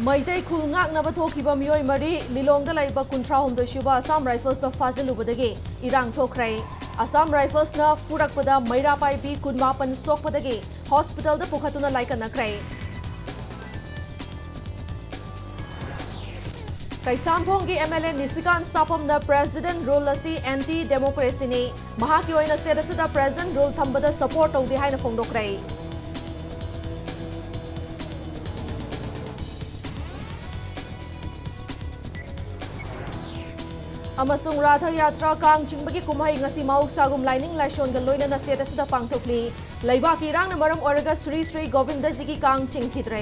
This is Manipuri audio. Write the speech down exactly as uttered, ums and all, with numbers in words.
ꯃꯩꯇꯩ ꯈꯨꯜ ꯉꯥꯛꯅꯕ ꯊꯣꯛꯈꯤꯕ ꯃꯤꯑꯣꯏ ꯃꯔꯤ ꯂꯤꯂꯣꯡꯗ ꯂꯩꯕ ꯀꯨꯟꯊ꯭ꯔꯥ ꯍꯨꯝꯗꯣꯏ ꯁꯨꯕ ꯑꯁꯥꯝ ꯔꯥꯏꯐꯜꯁꯇ ꯐꯥꯖꯤꯜꯂꯨꯕꯗꯒꯤ ꯏꯔꯥꯡ ꯊꯣꯛꯈ꯭ꯔꯦ꯫ ꯑꯁꯥꯝ ꯔꯥꯏꯐꯜꯁꯅ ꯐꯨꯔꯛꯄꯗ ꯃꯩꯔꯥ ꯄꯥꯏꯕꯤ ꯀꯨꯟꯃꯥꯄꯟ ꯁꯣꯛꯄꯗꯒꯤ ꯍꯣꯁꯄꯤꯇꯥꯜꯗ ꯄꯨꯈꯠꯇꯨꯅ ꯂꯥꯏꯀꯠꯅꯈ꯭ꯔꯦ꯫ ꯀꯩꯁꯥꯝꯊꯣꯡꯒꯤ MLA ꯅꯤꯁꯤꯀꯥꯟ ꯁꯥꯄꯝꯅ President Rule ꯑꯁꯤ anti democracyꯅꯤ, ꯃꯍꯥꯛꯀꯤ ꯑꯣꯏꯅ state ꯑꯁꯤꯗ President Rule ꯊꯝꯕꯗ support ꯇꯧꯗꯦ ꯍꯥꯏꯅ ꯐꯣꯡꯗꯣꯛꯈ꯭ꯔꯦ꯫ ꯑꯃꯁꯨꯡ ꯔꯥꯊ ꯌꯥꯇ꯭ꯔꯥ ꯀꯥꯡ ꯆꯤꯡꯕꯒꯤ ꯀꯨꯝꯍꯩ ꯉꯁꯤ ꯃꯍꯧꯁꯥꯒꯨꯝ ꯂꯥꯏꯅꯤꯡ ꯂꯥꯏꯁꯣꯟꯒ ꯂꯣꯏꯅꯅ state ꯑꯁꯤꯗ ꯄꯥꯡꯊꯣꯛꯂꯤ꯫ ꯂꯩꯕꯥꯛꯀꯤ ꯏꯔꯥꯡꯅ ꯃꯔꯝ ꯑꯣꯏꯔꯒ ꯁ꯭ꯔꯤ ꯁ꯭ꯔꯤ ꯒꯣꯕꯤꯟꯗꯖꯤꯒꯤ ꯀꯥꯡ ꯆꯤꯡꯈꯤꯗ꯭ꯔꯦ꯫